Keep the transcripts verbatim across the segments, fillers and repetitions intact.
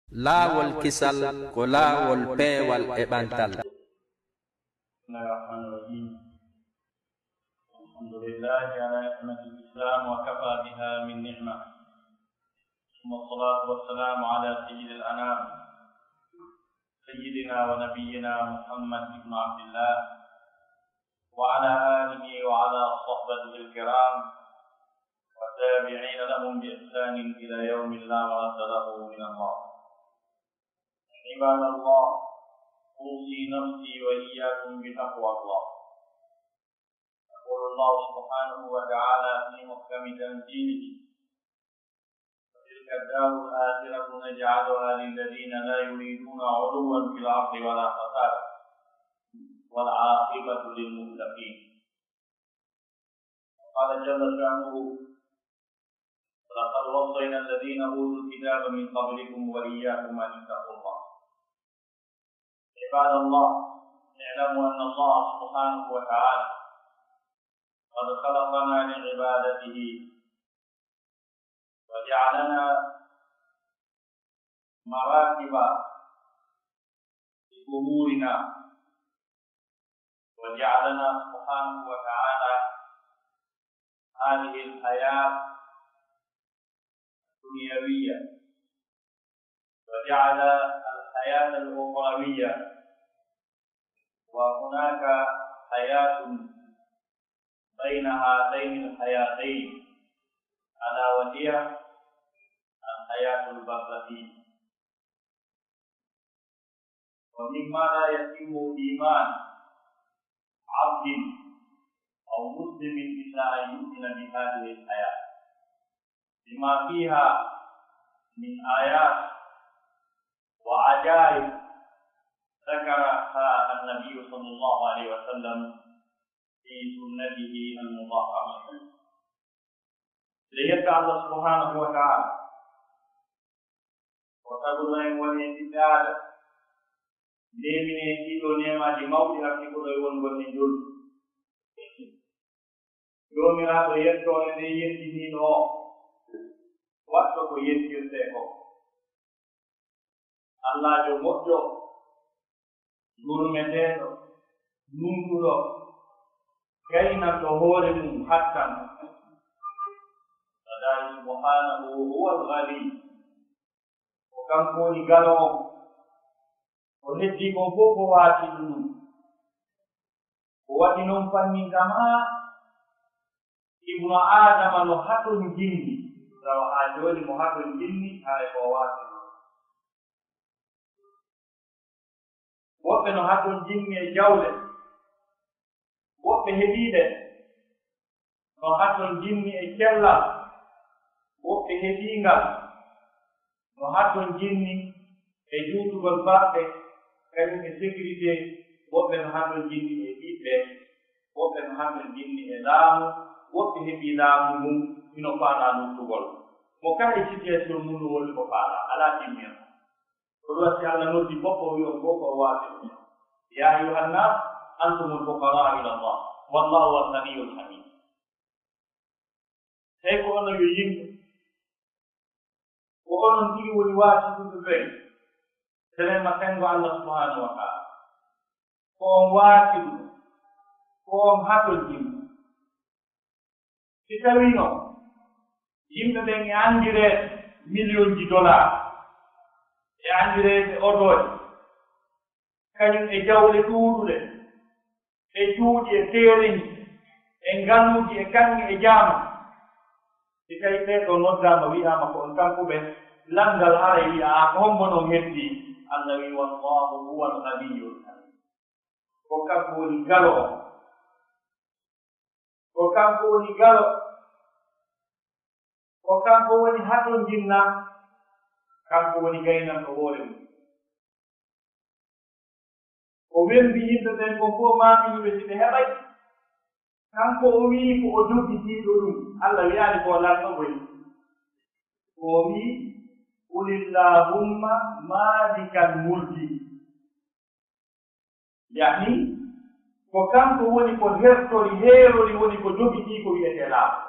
Laawol kisal ko laawol peewal e ɓantal. بسم الله الرحمن الرحيم. الحمد لله على نعمة الإسلام وكفى بها من نعمة. ثم الصلاة والسلام على سيد الأنام سيدنا ونبينا محمد بن عبد الله وعلى آله وعلى صحبته الكرام والتابعين لهم بإحسان إلى يوم لا مرد له من الله. عباد الله، أوصي نفسي وإياكم بتقوى الله. يقول الله سبحانه وتعالى في محكم تنزيله: وتلك الدار الآخرة نجعلها للذين لا يريدون علوا في الأرض ولا فسادا والعاقبة للمتقين. وقال جل شأنه: ولقد وصينا الذين أوتوا الكتاب من قبلكم وإياكم أن اتقوا الله. عباد الله، اعلموا أن الله سبحانه وتعالى قد خلقنا لعبادته وجعلنا مراكب لأمورنا، وجعلنا سبحانه وتعالى هذه الحياة الدنيوية، وجعل الحياة الأخروية، وهناك حياة بين هاتين الحياتين، ألا وهي الحياة البرزخية. ومما لا يتم إيمان عبد أو مسلم إلا أن يؤمن بهذه الحياة، لما فيها من آيات وعجائب ذكرها النبي صلى الله عليه وسلم في سنته المطهرة. Miɗo yetta Allah subhanahu wa ta'ala, o taguno en woni en ɓiɓɓe Aadama, neemini en ɗii ɗoo neemaaji mawɗi ardi ko ɗo e wongol en jolɗi. Joomiraaɗo yettoore nden yeddiniiɗo on, waɗɗo ko yettirtee kon. Allaajo moƴƴo, yurmeteeɗo, nunɗuɗo, gaynanɗo hoore mun hattan. Fadaayi subhaanahu huwal ghaniy. Ko kanko woni galo on. Ko heddii kon fow ko waati ɗum. Ko waɗi non fannin kama Ibnu Aadama no hatonjinni, tawa haa jooni mo hatonjinni, haray ko o waasi non. Woɓɓe no hatonjinni e jawle, woɓɓe heɓii ɗe, no hatonjinni e cellal, woɓɓe heɓii ngal, no hatonjinni e juutugol baɗɗe, kañum e sécurité, woɓɓe no hatonjinni e ɓiɓɓe, woɓɓe no hatonjinni e laamu, woɓɓe heɓii laamu ngun hino faalaa luttugol. Mo kala e situation mun no woni ko faalaa, alaa timmiya. Ko ɗum waɗi si Allah noddi fof o wi'i on fof ko o waasi ɗum. يا أيها الناس أنتم الفقراء إلى الله والله هو الغني الحميد. Hey ko onon yo yimɓe, ko onon tigi woni waasiɗuɓe ɓen, telen ma Senngo Allah subhanahu wa ta'ala. Ko on waasiɗo, ko on hatonjinɗo. Si tawii non yimɓe ɓen e anndireede miliyonji dollar, e anndireede otooje, kañum e jawle ɗuuɗuɗe, e cuuɗi e teereji, e ngaluuji e kaŋŋe e jaama. Si tawii ɓee ɗoo noddaama, wi'aama ko on tampuɓe, lanndal haray wi'a, "Aa, ko hombo non heddii?" Allah wi'i, "Wallaahu huwal ghaniyyul hamiid." Ko kanko woni galo on. Ko kanko woni galo. Ko kanko woni hatonjinna. Kanko woni gaynanɗo hoore mun. O wembi yimɓe ɓen kon fow, maaki yimɓe si ɓe heɓay. Kanko o wi'i ko o jogitiiɗo ɗum. Allah wi'aali ko o lanɗo koy. Ko o wi'i, "Qulillahumma maalikal mulki." Ya'ni, ko kanko woni ko hertori, heerori, woni ko jogitii ko wi'etee laamu.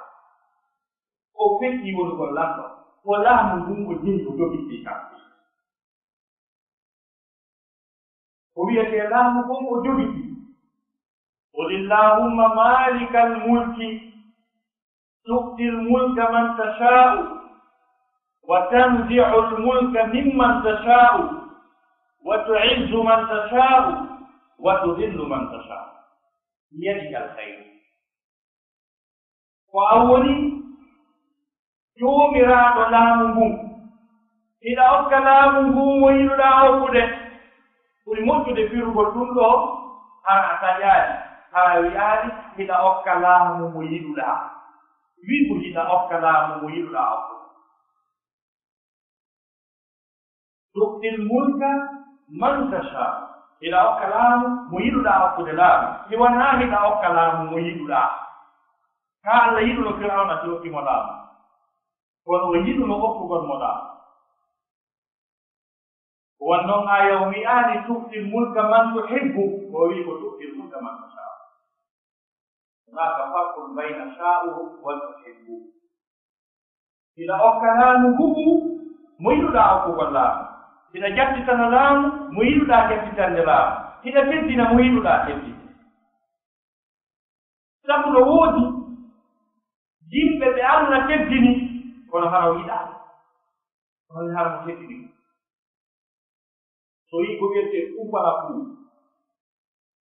O feƴƴi woni ko lanɗo. Ko laamu ngun o jeyi, o jogitii kanko. Ko wi'etee laamu kon o jogiti. قل اللهم مالك الملك تؤتي الملك من تشاء وتنزع الملك ممن تشاء وتعز من تشاء وتذل من تشاء بيدك الخير. Ko an woni Joomiraaɗo laamu ngun. Hiɗa okka laamu ngun mo yiɗuɗaa okkude. Ɓuri moƴƴude firugol ɗun ɗoo, hara a taƴaali, hara a wi'aali, hiɗa okka laamu mo yiɗuɗaa. Wi'u hiɗa okka laamu mo yiɗuɗaa okkude. تؤتي الملك من تشاء. Hiɗa okka laamu mo yiɗuɗaa okkude laamu. Si wanaa hiɗa okka laamu mo yiɗuɗaa. Ka Alla yiɗuno Fir'awna si okki mo laamu. Kono o yiɗuno okkugol mo laamu. Won non aaya o wi'aali, تؤتي الملك من تحب. O wi'i ko تؤتي الملك من تشاء. هناك فرق بين تشاء وتحب. Hiɗa okka laamu ngu mo yiɗuɗaa okkugol laamu. Hiɗa jattitana laamu mo yiɗuɗaa jattitande laamu. Hiɗa teddina mo yiɗuɗaa teddinde. Sabu no woodi yimɓe ɓe Alla teddini, kono hara o yiɗaa. Kono hara mo teddini. So wi'i ko wi'etee kuufana kuu.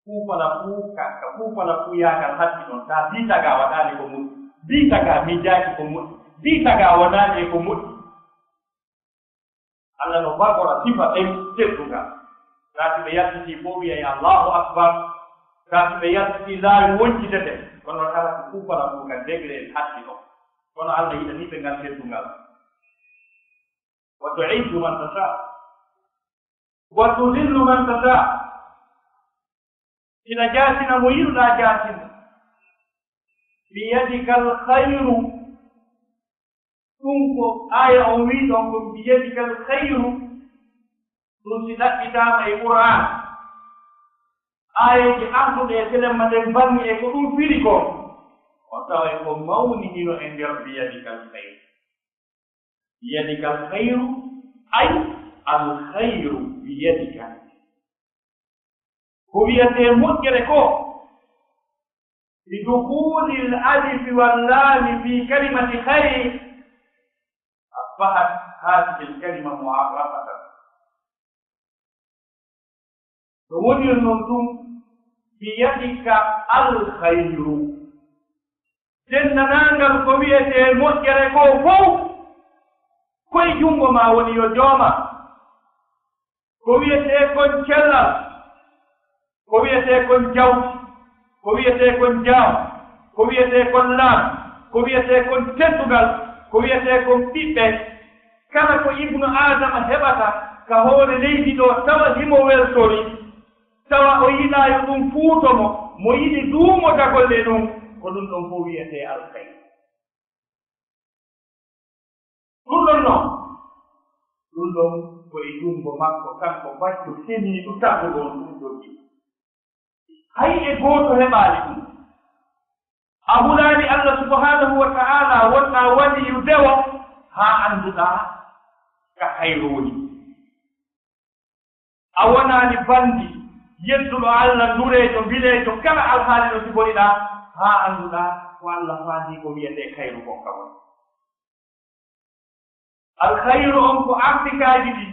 Kuufana kuu, ka, ka kuufana kuu yaagal hatti non. Taa bii tagaa waɗaali ko moƴƴi. Bii tagaa miijaaki ko moƴƴi. Bii tagaa wonaali e ko moƴƴi. Alla no barkora sifa ɓen teddungal. Taa si ɓe yaltitii fow wi'ay Allahu Akbar. Taa si ɓe yaltitii laawi woncitete. Kono non hara ko kuufana kuu ka degré en hatti non. Kono Alla yiɗanii ɓe ngal teddungal. وتعز من تشاء وتذل من تشاء. Hiɗa jaatina mo yiɗuɗaa jaatin. بيدك الخير. Ɗun ko aaya on wi'i ɗon kon, بيدك الخير. Ɗun si ɗaɓɓitaama e Qur'aan, aayeeje arɗuɗe e telemma ɗen bangi e ko ɗun firi kon, on taway ko mawni hino e nder بيدك الخير. بيدك الخير، أي الخير بيدك. Ko wi'etee moƴƴere ko, بدخول الألف واللام في كلمة خير، أصبحت هذه الكلمة معرفة. No woniri non tun, بيدك الخير. Denndaangal ko wi'etee moƴƴere koo fow, ko e junngo maa woni, yo Jooma. Ko wi'etee kon cellal, ko wi'etee kon jawdi, ko wi'etee kon jam, ko wi'etee kon laam, ko wi'etee kon teddungal, ko wi'etee kon ɓiɓɓe. Kala ko Ibnu Aadama heɓata ka hoore leydi ɗoo, tawa himo weltori, tawa o yiɗaa yo ɗun fuuto mo, mo yiɗi duumodagol e ɗun, ko ɗun ɗon fow wi'etee alkhayr. Ɗun ɗon non, ɗun ɗon ko e junngo makko, kanko bacco seniiɗo taguɗo on ɗun jogii. Hay e gooto heɓaali ɗun. A hulaali Allah subhanahu wa ta'ala, wonɗaa waliyu dewo, haa annduɗaa ka hayru woni. A wonaali banndi yedduɗo Allah, ndureejo, mbileejo, kala alhaali no siboriɗaa, haa annduɗaa ko Allah faandii ko wi'etee kayru kon ka woni. Alkhayru on ko artikaaji ɗin,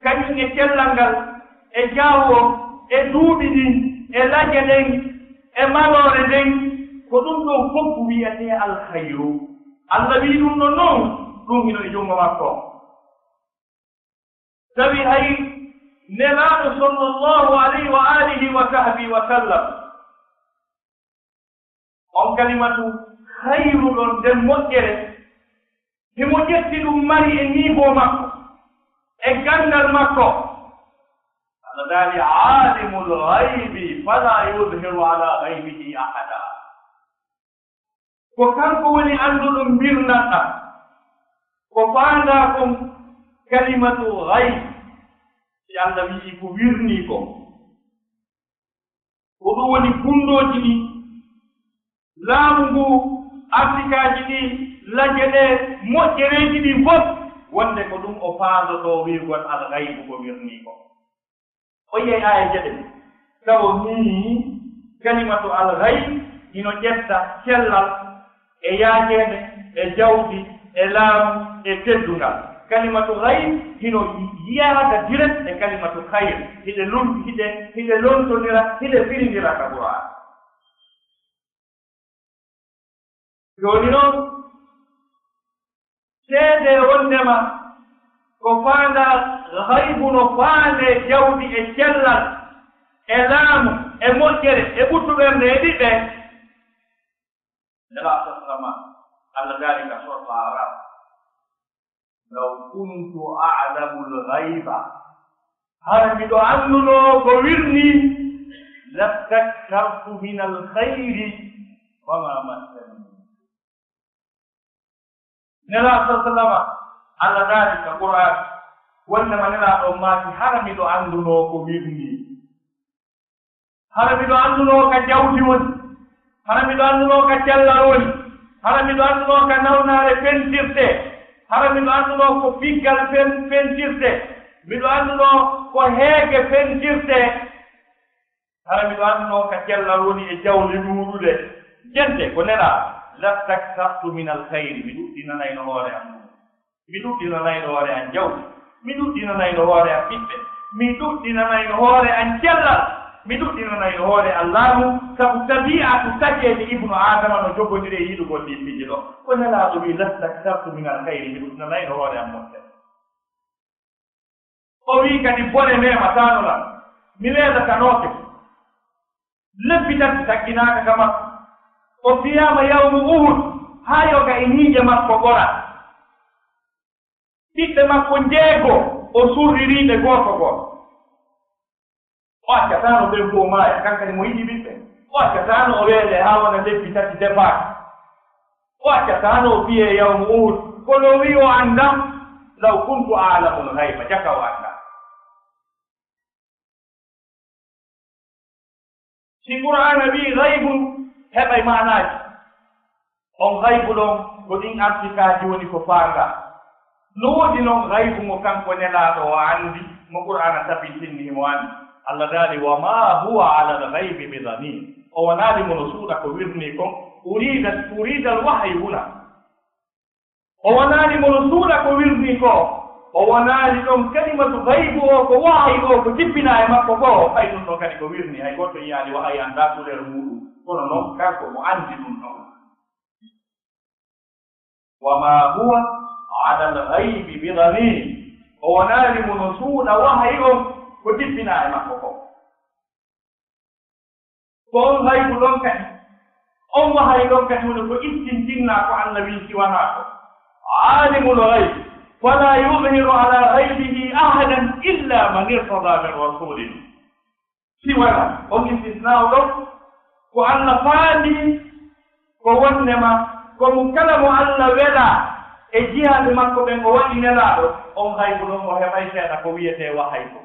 kañum e cellal ngal, e jaawo on, e duuɓi ɗin, e laje ɗen, e maloore nden, ko ɗum ɗon fof wi'etee alkhayru. Allah wi'i ɗum ɗon non, ɗum hino e junngo makko. Tawi hay Nelaaɗo sallallahu alayhi wa alihi wa sahbihi wa sallam, on kalimatu khayru ɗon, nden moƴƴere, himo ƴetti ɗum mari e niveau makko, e ganndal makko. Allah daali, "Aalimul ghaybi fala yuzhiru ala ghaybihi ahada." Ko kanko woni annduɗo mbirnanɗa. Ko faandaa kon kalimatu ghayb, si Allah wi'i ko wirnii kon. Ko ɗum woni bunndooji ɗi, laamu ngu, artikaaji ɗi, lajje ɗe, moƴƴereeji ɗi fof, wonde ko ɗum o faandotoo wi'ugol al ghaybu ko wirnii kon. O yi'ay aayeeje ɗen. Tawo nii kalimatu al-ghayb hino ƴetta cellal e yaajeende, e jawdi, e laamu, e teddungal. Kalimatu ghayb hino yi'aaka direct e kalimatu khayr. Hiɗe lon-, hiɗe, hiɗe lontondira, hiɗe firindira ka Qur'aan. Jooni non, seedee wondema ko faandaa ghaybu no faandee jawdi e cellal e laamu e moƴƴere e ɓuttu ɓernde e ɓiɓɓe. Nelaaɗo sallama, Allah daali ka suuratu A'raaf, "Law kuntu a'lamul ghayba," hara miɗo annduno ko wirnii, "lastakthartu minal khayri wa ma massani." Nelaaɗo sallama, Allah daali ka Qur'aan, wondema Nelaaɗo on maaki, "Hara miɗo annduno ko wirnii." Hara miɗo annduno ka jawdi woni, hara miɗo annduno ka cellal woni, hara miɗo annduno ka nawnaare pentirtee, hara miɗo annduno ko piggal pen-, pentirtee, miɗo annduno ko heege pentirtee, hara miɗo annduno ka cellal woni e jawle ɗuuɗuɗe. Jente ko Nelaaɗo, "lastakthartu minal khayri," mi ɗuɗɗinanayno hoore am ɗum. Mi ɗuɗɗinanayno hoore an jawdi. Mi ɗuɗɗinanayno hoore an ɓiɓɓe. Mi ɗuɗɗinanayno hoore an cellal. Mi ɗuɗɗinanayno hoore an laamu. Sabu tabi'atu tageede ibnu Aadama no jogondiri e yiɗugol ɗii piiji ɗoo. Ko Nelaaɗo wi'i, "Lastakthartu minal khayri," mi ɗuɗɗinanayno hoore an moƴƴere. O wi'i kadi, "Bone memataano lan. Mi weelatanooke." Lebbi tati tagginaaka ka makko. O fiyaama yawmu Uhud, haa yoga e ɲiiƴe makko ɓora. Ɓiɓɓe makko njeego, o surririi ɓe gooto gooto. O accataano ɓen fow maaya, kan kadi mo yiɗi ɓiɓɓe. O accataano o weelee haa wona lebbi tati defaaka. O accataano o fiyee yawmu Uhud, kono o wi'i o anndaa, "Law kuntu a'lamul ghayba," jaka o anndaa. Si Qur'aana wi'i ghaybun, heɓay maanaaji. On ghaybu ɗon, ko ɗin artikaaji woni ko faandaa. No woodi non ghaybu mo kanko Nelaaɗo o anndi, mo Qur'aana tabintinni himo anndi. Allah daali, "Wa ma huwa alal ghaybi bi dhanin." O wonaali mo no suuɗa ko wirnii kon. Uriida, uriida al wahyu huna. O wonaali mo no suuɗa ko wirnii ko. O wonaali ɗon kalimatu gaybu o, ko wahayi o, ko jippinaa e makko ko. Hay ɗun ɗon kadi ko wirnii, hay gooto yi'aali wahayi, anndaa couleur muuɗun. Kono non, kanko mo anndi ɗun ɗon. Wa maa huwa alal ghaybi bi daniin. O wonaali mo no suuɗa wahayi on ko jippinaa e makko ko. Ko on gaybu ɗon kadi, on wahayi ɗon kadi woni ko ittintinnaa ko Alla wi'i si wanaa ko. Aalimul ghaybi, falaa yudhiru alaa ghaybihi ahadan illaa man irtadaa min rasuulin. Si wanaa on istisnaa ɗon, ko Alla faandii ko wonnema ko mo kala mo Alla welaa e jiyaaɓe makko ɓen o waɗi nelaaɗo, on gaybu ɗon o heɓay seeɗa ko wi'etee wahayi ko.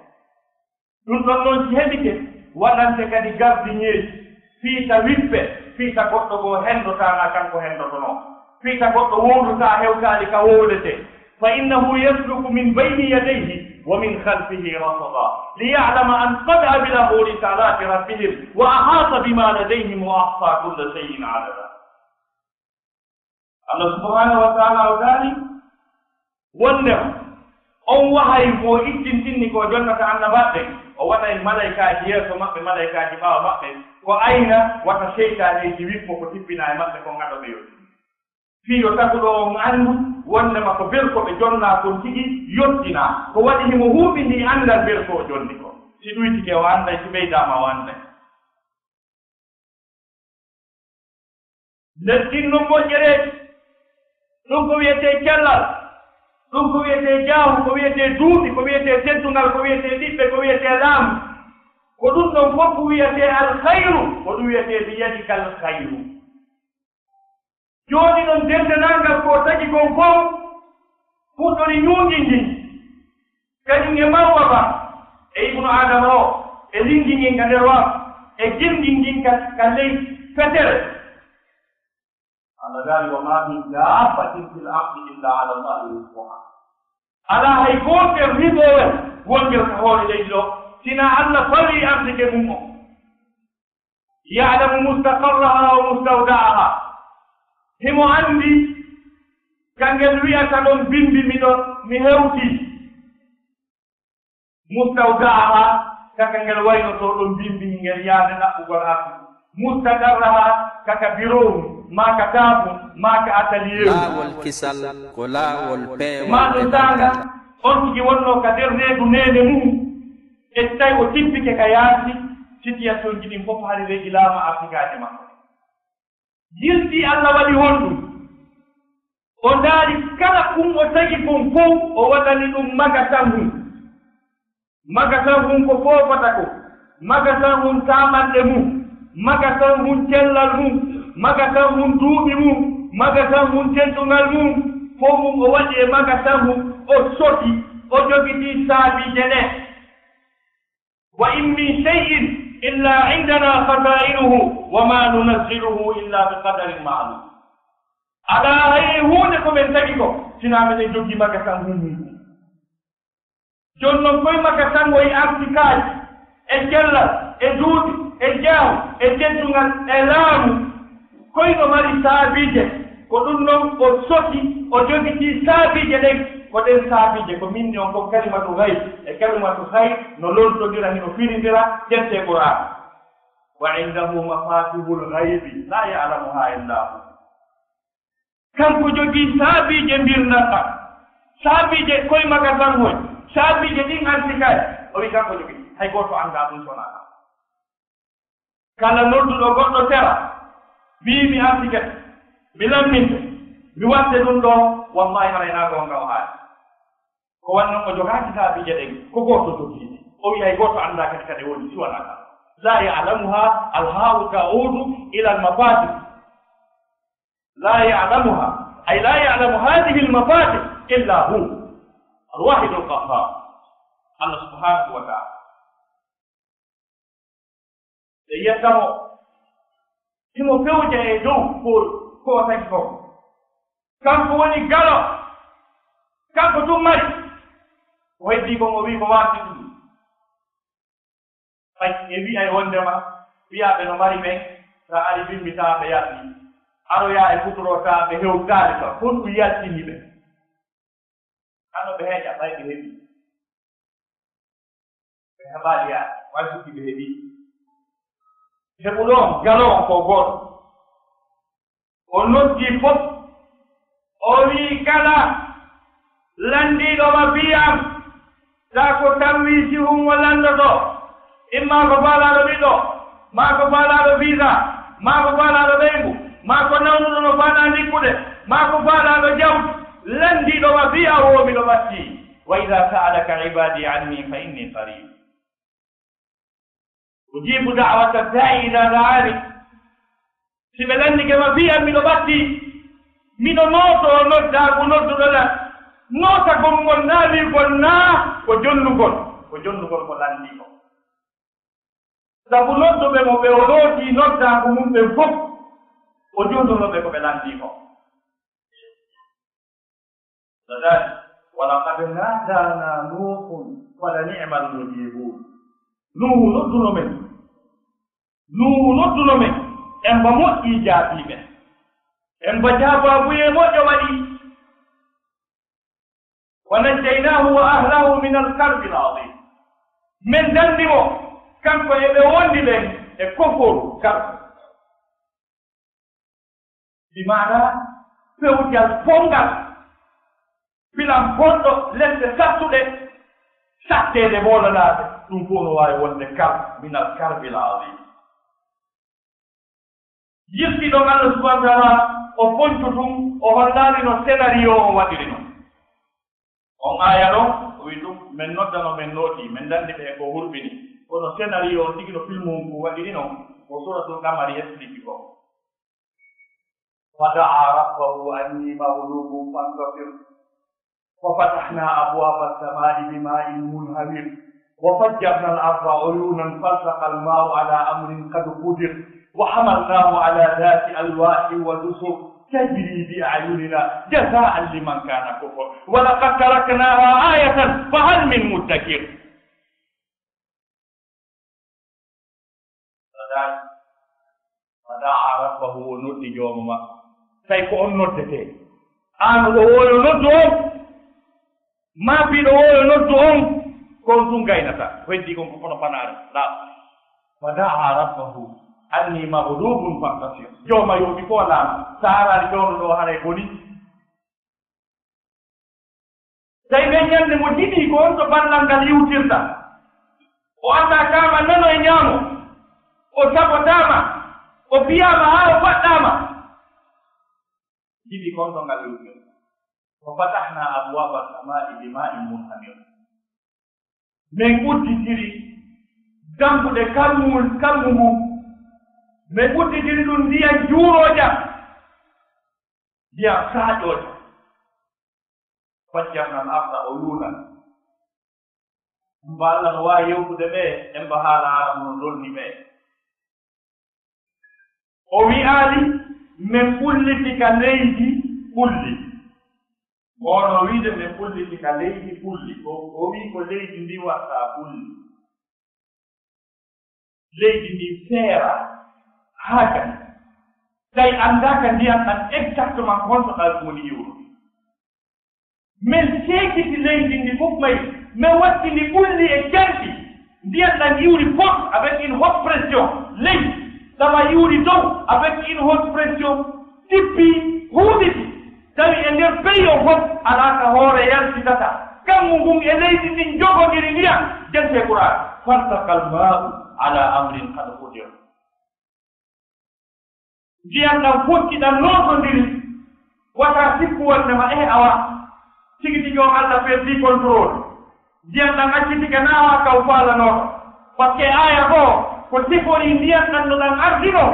Ɗun ɗon non si heɓike, waɗante kadi gardiŋeeji, fii ta wippe, fii ta goɗɗo goo henndotaana kanko henndotonoo, fii ta goɗɗo wowlotaa hewtaali ka wowletee. Fa innahu yasluku min bayni yadayhi wa min khalfihi rasada, liya'lama an qad ablagu risalati rabbihim wa ahata bima ladayhim wa ahsa kulla shay'in adada. Allah subhanahu wa ta'ala o daali wondema on wahayi mo ittintinni ko jonnata annabaaɓe ɓen, o waɗay malaykaaji yeeso maɓɓe, malaykaaji ɓaawo maɓɓe, ko ayna wata seytaaneeji wippo ko tippinaa e maɓɓe kon ado ɓe yotti. Fii yo taguɗo on anndu wondema ko berko ɓe jonnaa kon tigi yottinaa, ko waɗi himo huuɓindii anndal berko o jonni kon. Si ɗuytike o annday, si ɓeydaama o annday. Nden ɗin non moƴƴereeji, ɗun ko wi'etee cellal, ɗun ko wi'etee jaahu, ko wi'etee duuɓi, ko wi'etee teddungal, ko wi'etee ɓiɓɓe, ko wi'etee laamu. Ko ɗun ɗon fow ko wi'etee alkhayru, ko ɗun wi'etee biyadikal khayru. Jooni non, denndanangal ko tagi kon fow fuɗɗori ɲuuŋi ngin, kaɲum e mawba ba, e ibnu Aadama o, e lingi ngin ka nder waato, e gimgi ngin ka, ka ley fetere. Allah daali, "Wa maa min daabbatin fil ardi illaa alaa Allaahi rizquhaa." Alaa hay gootel riboowel wongel ka hoore leydi ɗoo, Sinaa Alla fawii arsike mun on. Ya'lamu mustaqarraha wa mustawda'aha. Himo anndi ka ngel wi'ata ɗon bimbi mi ɗon, mi hewtii. Mustawda'aha, ka ka ngel waynotoo ɗon bimbi ngel yaade ɗaɓɓugol arsike. Mustaqarraha, ka ka birooru, maa ka taafun, maa ka ataliyeeru. Laawol kisal ko laawol peewal. Maa ɗun saanga, on tigi wonnoo ka nder reedu neene mun, e tawi o tippike ka yaasi, sitiyasionji ɗin fof hari regilaama arsikaaji makko. Yiltii Alla waɗi honɗun? O ndaari kala kun o tagi kon fow, o waɗani ɗun magasan hun. Magasan hun ko foofata ko, magasan hun taamanɗe mun, magasan hun cellal mun, magasan hun duuɓi mun, magasan hun teddungal mun, fow mun o waɗi e magasan hun, o soti, o jogitii saabiije ɗen. Wa in min shay'in illa indana khaza'inuhu wa ma nunazziluhu illa bi qadarin ma'lum. Alaa hay huunde ko men tagi ko, sinaa meɗen jogii magasan hun mun. Jooni non, koy magasan on e arsikaaji, e cellal, e duuɓi, e jaahu, e teddungal, e laamu, koy no mari saabiije, ko ɗun non o soti, o jogitii saabiije ɗen, ko ɗen saabiije, ko min ni on fof kalimatu gayb, e kalimatu gayb no lontondira, hino firindira, ƴettee Qur'aana. Wa indahu mafatihul gaybi la ya'lamuha illa hu. Kanko jogii saabiije mbirndal ɗan. Saabiije koy magasan hoy. Saabiije ɗin arsikaaji. O wi'i kanko jogii. Hay gooto anndaa ɗun so wonaa kanko. Kala nodduɗo goɗɗo sera, wi'i mi arsike, mi lamminte, mi watte ɗun ɗoo, wallahi haray naa goonga o haali. Ko wano non o jogaaki saabiije ɗen, ko gooto jogii ɗe. O wi'i hay gooto anndaa kadi ka ɗe woni, si wanaa kanko. La ya'lamuha, al haa'u ta'udu ila al mafatih. La ya'lamuha, ay la ya'lamu hadhihi al mafatih illa hu, al wahid al qahhar. Allah subhanahu wa ta'ala. Ɓe yetta mo, himo fewja e dow ko, ko o tagi kon. Kanko woni galo, kanko tun mari. Ko heddii kon o wi'i ko waasi ɗun. Fay e wi'ay wondema fiyaaɓe no mari ɓen, sa ari bimbi tawa ɓe yalti. Aroya e futuro tawa ɓe hewtaali ka, honɗun yaltini ɓe? Hano ɓe heƴa, ɓay ɓe heɓi. Ɓe heɓaali yaade, way sukki ɓe heɓi. Heɓuɗo on, galo on ko gooto. O noddi fof, o wi'i, "Kala lanndiiɗo ma fii am, taa ko tanwiisi hun o lanndotoo, imma ko faalaaɗo ɓiɗɗo, maa ko faalaaɗo visa, maa ko faalaaɗo ɓeyngu, maa ko nawnuɗo no faanaa ndikkude, maa ko faalaaɗo jawdi, lanndiiɗo ma fii am woo miɗo ɓattii. Wa idaa sa'alaka ibaadii annii fa innii qariib." Ujiibu da'wata daa'i idaa da'aani. Si ɓe lanndike ma fii am, miɗo ɓattii, miɗo nootoo noddaagu nodduɗo lan. Nootagol ngol naa wi'ugol naa ko jonnugol, ko jonnugol ko lanndii kon. Sabu nodduɓe mo ɓe o nootii noddaagu mun ɓen fof, o jonnuno ɓe ko ɓe lanndii kon. Dadani, walaqad naadaana Nuuhun falani'mal mujiibuun. Nuuhu nodduno men. Nuuhu nodduno men. En ba moƴƴii jaabii men. En ba jaabaabuye moƴƴo waɗi. Wa najjaynaahu wa ahlahu minal karbil aziim. Men danni mo, kanko e ɓe wondi ɓen e koforu karbu. Bi maanaa fewjal polngal, filan bonɗo, lesɗe sattuɗe, satteede moolanaaɓe, ɗum fof no waawi wonde kar-, minal karbil aziim. Yilti ɗon Allah subhanahu wa ta'ala, o fontu ɗum, o hollaali no scénario o waɗiri non. On aaya ɗon, o wi'i ɗum, men noddano, men nootii, men danndi ɓe e ko hurɓini. Kono scénario on tigi no film on ko waɗiri non, ko Suratul Qamari explique ko. فدعا ربه أني مغلوب فانتصر ففتحنا أبواب السماء بماء منهمر وفجرنا الأرض عيونا فالتقى الماء على أمر قد قدر وحملناه على ذات ألواح ودسر تجري بأعيننا جزاء لمن كان كفر ولقد تركناها آية فهل من مدكر. Fa da'a rabbahu, o noddi Joomi makko. Tawi ko on noddetee. Aanuɗo woo yo noddu on, maapiiɗo woo yo noddu on, ko on tun gaynata. Ko heddii kon ko kono fanaare. Laaɓa. Fa da'a rabbahu anni maghlubun fantasir. Jooma yooɓi ko laama. Sa haaraali fewndo ɗoo haray boni. Tawi ɓen ñande mo jiɓii ko on to ballal ngal iwtirta. O attaakaama nano e ñaamo. O sabotaama. O fiyaama haa o faɗɗaama. Jiɓii ko on to ngal iwtirta. Wa fatahna abwaaba samaa'i bima'in munhamir. Men udditiri dambuɗe kammu, kammu ngun. Men udditiri ɗun ndiyan juuroojan, ndiyan saaƴoojan. Fajjarna al-arda uyuunan. Mba Allah no waawi yewtude ɓe, en mba haala Aarabu no dolni ɓe. O wi'aali, men ɓulliti ka leydi ɓulli. Ko hono wi'ude men ɓulliti ka leydi ɓulli. O, o wi'i ko leydi ndin watta ɓulli. Leydi ndin seera haa kadi. Tawi anndaaka ndiyan ɗan exactement ko honto ɗan woni iwrude. Men seekiti leydi ndi fof may, men watti ndi ɓulli e janɗi. Ndiyan ɗan iwri fort avec une haute pression. Ley, sama iwri dow avec une haute pression. Tippi, huuɓiti. Tawi e nder pays o fof alaa ka hoore yaltitata. Kammu ngun e leydi ndin jogondiri ndiyan, jante Qur'aan. Faltaqal maa'u ala amrin qad qudir. Ndiyan ɗan fotti ɗan nootondiri, wata sikku wondema, ehe, awa, tigi tigi on Alla perdii contrôle. Ndiyan ɗan accitike naa wa ka o faalanoo. Parce que aaya goo ko siforii ndiyan ɗan no ɗan ardinoo.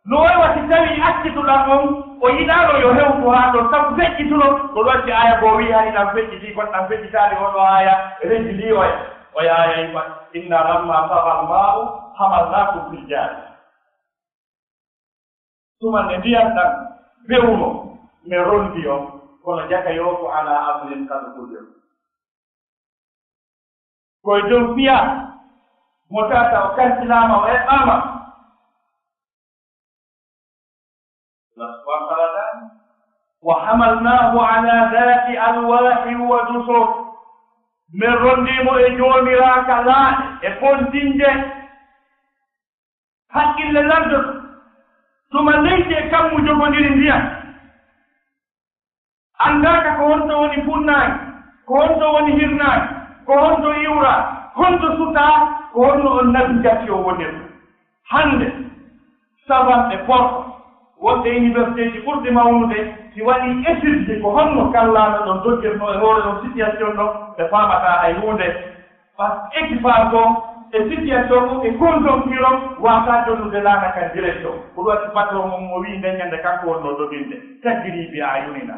No way wa si tawii accituɗan on, o yiɗaano yo hewtu haa ɗon, sabu feƴƴituno, ko ɗun waɗi aaya goo wi'i hari ɗan feƴƴitii, kono ɗan feƴƴitaali, oo ɗoo aaya rejilii oya. Oya aaya wi'i, "Inna lamma tagal maa'u hamalnaakum fil jaariya." Tuma nde ndiyan ɗan bewno, men rondi on, kono jaka yo ko ala amrin qad qudir. Ko e dow fiya mo tata o kalfilaama, o eɓɓaama. Allah subhanahu wa ta'ala, "Wa hamalnahu ala dhati alwahin wa dusur." Men rondi mo e joomiraa ka laaɗe, e pontinje. Hakkille landoto, tuma leydi e kammu jogondiri ndiyan. Anndaaka ko honto woni funnaange, ko honto woni hirnaange, ko honto iwraa, honto sutaa, ko honno on nabi gasi o wonirta. Hannde, savant e porko, wonɓe universitéeji ɓurɗi mawnude, si waɗii étude ko honno kallaano ɗon doggirnoo e hoore on situation ɗon, ɓe faamataa hay huunde. Parce que équipage on e situation on e conjoncture on waawataa jonnude laana kan direction. Ko ɗun waɗi patron on o wi'i nden ñande kanko wonnoo doginde. Tajri bi ayunina.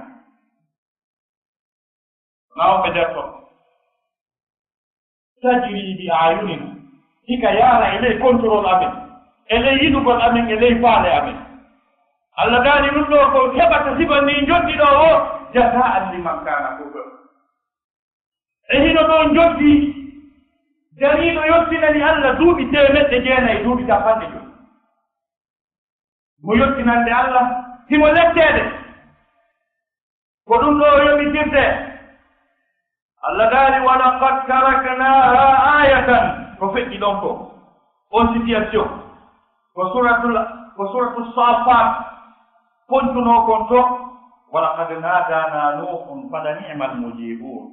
Maa on ɓe nder ton. Tajri bi ayunina. Hika yaara e ley contrôle amen. E ley yiɗugol amen, e ley faale amen. Alla daali ɗun ɗoo ko heɓata sifa ndin njoɓdi ɗoo o, jazaan liman kaana kufir. E hino ɗoo njoɓdi, dariiɗo yottinani Alla duuɓi teemeɗɗe jeenayi, duuɓi cappanɗe jowi. Mo yottinande Alla, himo letteede. Ko ɗun ɗoo o yoɓitirte. Alla daali, "Wa laqad taraknaaha aayatan." Ko feƴƴi ɗon ko on situation. Ko suuratul, ko suuratul Saaffaat fontunoo kon to, "Wa laqad naadaanaa Nuuhun fa la ni'mal mujiibuun."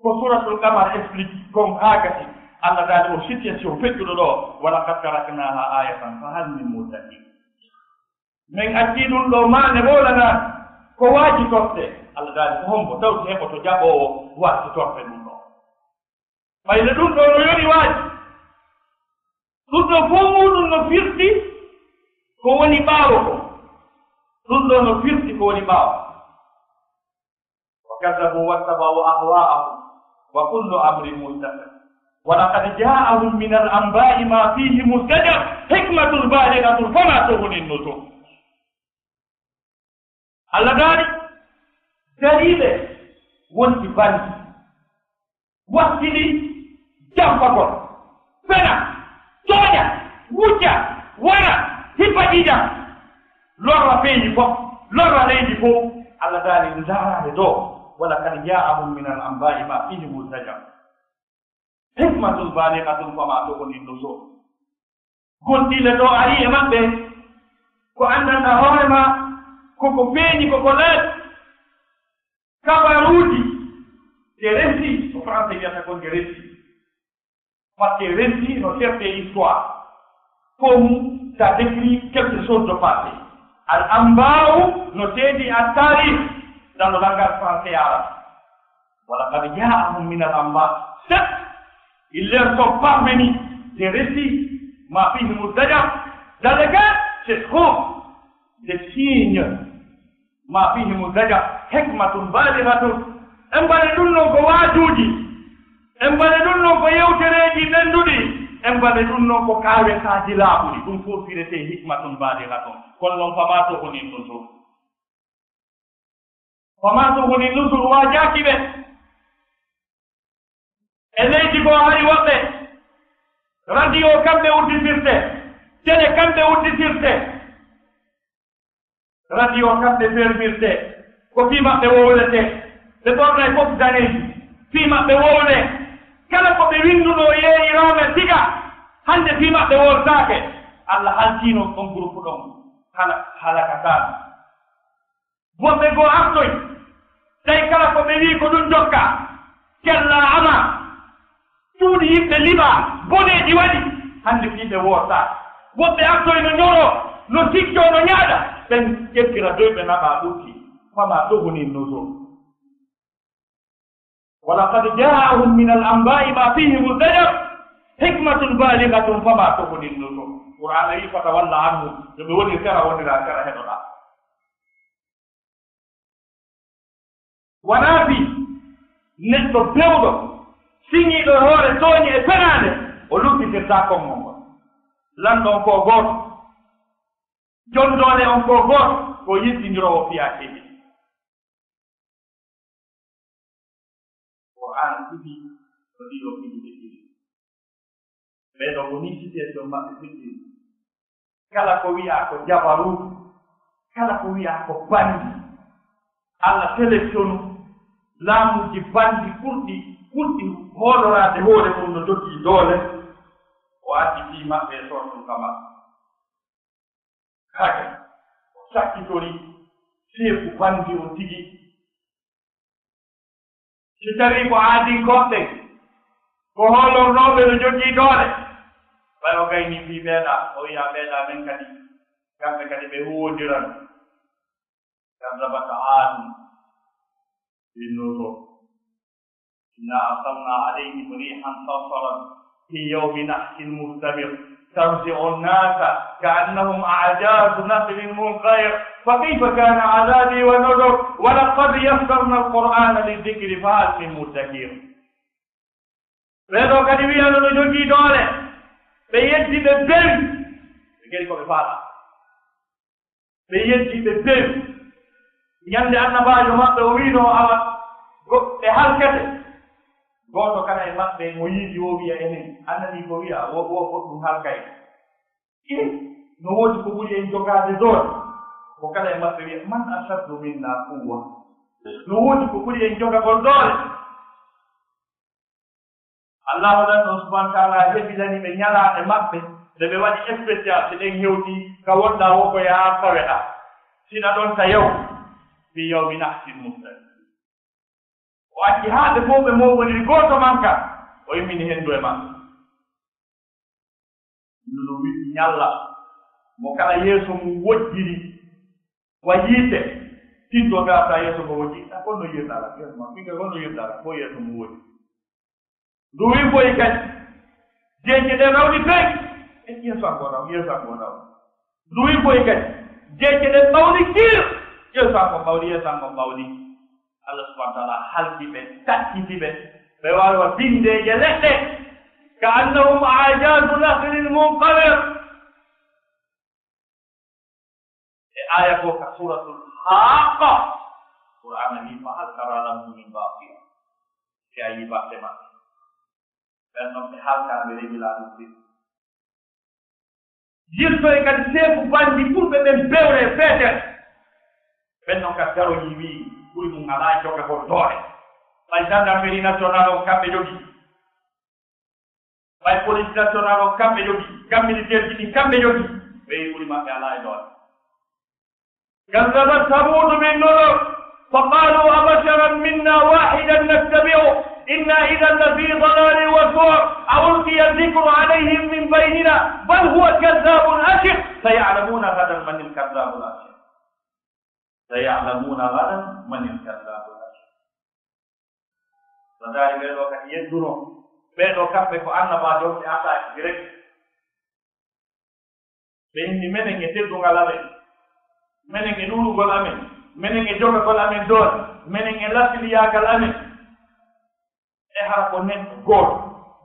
Ko Suuratul Qamar explique kon haa gasi. Alla daali on situation feƴƴuɗo ɗoo, "Wa laqad taraknaaha aayatan fa hal min muddakir." Men accii ɗun ɗoo maande wowlanaa ko waajitortee. Alla daali ko hombo tawti heɓoto jaɓoowo waajitorte ɗun ɗoo. Ɓay le ɗun ɗoo no yoni waaji. Ɗun ɗoo fow muuɗun no firti ko woni ɓaawo ko. Ɗun ɗoo no firti ko woni ɓaawo. Wa kazzabu wattaba'u ahwa'ahum wa kullu amrin mustaqir. Wa laqad ja'ahum minal anba'i ma fihi muzdajar. Hikmatun balighatun fama tughni nuzur. Alla daali, dariiɓe wonti bandi. Wakkili jampagol, fena, tooña, wujja, wara, Faɗi jam, lorra peeji fof, lorra leydi fof. Allah daali ndaraade ɗoo, "Wa laqad jaa'ahum minal anbaa'i maa fiihi muzdajar." Hikmatun baaligatun famaa tughni nuzur. Gonɗi le ɗoo ari e maɓɓe, ko anndanɗaa hoore maa, ko ko feeñi, ko ko laaɓi. Kabaruuji, des récits, ko français wiyata kon des récits. Parce que récit no chercher histoire. Comme ça décrit quelque chose de passé. Al anba'u no seedi at tarikh dans le langage français et arabe. Wa laqad jaa'ahum minal anba'. Certes, il leur sont parvenus des récits, ma fihi muzdajar, dans lesquels se trouvent des signes, ma fihi muzdajar, hikmatun balighatun. En mbaɗi ɗum non ko waajuuji, en mbaɗi ɗum non ko yewtereeji ɓennduɗi, en mbaɗi ɗum non ko kaawetaaji laaɓuɗi. Ɗum fof wi'etee hikmatun balighatun. Kono non, fama tughni nuzur. Fama tughni nuzur waajaaki ɓe. E leydi goo hari woɓɓe, radio kamɓe uddisirte, télé kamɓe uddisirte, radio kamɓe fermirte, ko fii maɓɓe wowletee, ɓe ɓornay fof daneeji, fii maɓɓe wowlee, kala ko ɓe winnduno yeeyiraama siga, hannde fii maɓɓe wowltaake. Allah halkiino on groupe ɗon, hala-, halakataa. Woɓɓe goo artoy, tawi kala ko ɓe wi'i ko ɗum jokka, kella ama, cuuɗi yimɓe liɓaa, boneeji waɗi, hannde fii ɓe wootaa. Woɓɓe artoy no ñoroo, no sikkoo, no ñaaɗa, ɓen ƴettira doy ɓe naɓa ɓurti, fama tughni nuzur. Wa laqad jaa'ahum minal anbaa'i maa fiihi muzdajar, hikmatun baalighatun famaa tughni nuzur. Qur'aana wi'i, "Fatawalla anhum." Yo ɓe wonir sera, wonira sera, heɗoɗaa. Wanaa fii neɗɗo bewɗo, siñiiɗo e hoore tooñe e fenaande, o luggitirtaa konngol ngol. Lanɗo on ko gooto, jom doole on ko gooto, ko yiltindiroowo fiyaakeeji. Qur'aana sifi no ɗiɗo fiji feƴƴiri. Ɓee ɗoo ko nii situation maɓɓe feƴƴiri. Kala ko wi'aa ko jabaruutu, kala ko wi'aa ko banndi, Alla selektionu laamuuji banndi ɓurɗi, ɓurɗi hooloraade hoore mum no jogii doole, o addi fii maɓɓe e sortu kama. Kaake, o sakkitori seeku banndi on tigi. Si tawii ko aadinkooɓe, ko hoolornooɓe no jogii doole, ɓay o gaynii fii ɓeeɗa, o wi'a ɓeeɗa men kadi, kamɓe kadi ɓe huwondiran. كذبت عاد بالنذر. إنا أرسلنا عليهم ريحا صرصرا في يوم نحس مستمر. تغشى الناس كأنهم أعجاز نخل منقعر. فكيف كان عذابي ونذر. ولقد يسرنا القرآن للذكر فهل من مدكر. Ɓee ɗoo kadi wi'ano no jogii doole. Ɓe yeddi, ɓe bewi. Ɓe gari ko ɓe faalaa. Ɓe yeddi, ɓe bewi. Ñande annabaajo maɓɓe o wi'no, awa, go-, ɓe halkete. Gooto kala e maɓɓe mo yiidi o wi'a, enen, a nanii ko wi'a, wo, wo goɗɗum halkay. E, no woodi ko ɓuri en jogaade doole. Ko kala e maɓɓe wi'a, "Man ashaddu minna quwwa?" No woodi ko ɓuri en jogagol doole. Allahu lanɗo subhanahu wa ta'ala hebilani ɓe ñalaaɗe maɓɓe, nde ɓe waɗi spécial, si ɗen hewti ka wonɗaa woo ko yahaa taweɗaa. Sina ɗon ta yaw, fi yawmi nahsin mustaqim. O acci haa ɓe fow ɓe mooɓondiri gooto manka, o immini henndu e maɓɓe. Ndu ɗum wi'i ñalla, mo kala yeeso mum wojjiri, wa yiite, tinndoo garta yeeso ngo wojji. A, honno yi'irɗaa lan? Yeeso ma, ɓiɗɗo, honno yi'irɗaa lan? Ko yeeso mum wojji. Ndu wi'i boy kadi, jeeje ɗen rawni fey. E yeeso an goo raw, yeeso an goo raw. Ndu wi'i boy kadi, jeeje ɗen ɓawli kir. Yeeso an goo ɓawli, yeeso an goo ɓawli. Allah subhanahu wa ta'ala halki ɓe, takkiti ɓe. Ɓe waawi wa binndeeje leɗɗe. كأنهم أعجاز نخل منقعر. E aaya goo ka Suuratul Haaqqa, Qur'aana wi'i, "فهل ترى لهم من باقية." Si a yi'i batte maɓɓe. Ɓen non ɓe halkaaɓe, ɓe rewi laamu ɗin. Yirtoy kadi seefu bandi ɓurɓe ɓen bewre e feetere. Ɓen non ka daroyii wi'i ɓuri mun alaa jogagol doole. Ɓay gendarmerie nationale on kamɓe jogii. Ɓay police nationale on kamɓe jogii. Gam militaire ji ɗin kamɓe jogii. Ɓe wi'i ɓuri maɓɓe alaa e doole. كذبت ثمود بالنذر فقالوا أبشرا منا واحدا نتبعه إنا إذا لفي ضلال وسعر أألقي الذكر عليه من بيننا بل هو كذاب أشر سيعلمون غدا من الكذاب الأشر سيعلمون غدا من الكذاب الأشر Ɓadaari ɓee ɗoo kadi yeddunoo. Ɓee ɗoo kamɓe ko annabaajo on ɓe attaque direct. Ɓe inni menen e teddungal amen, menen e ɗuuɗugol amen, menen e jogagol amen doole, menen e lasliyagal amen. E hara ko neɗɗo gooto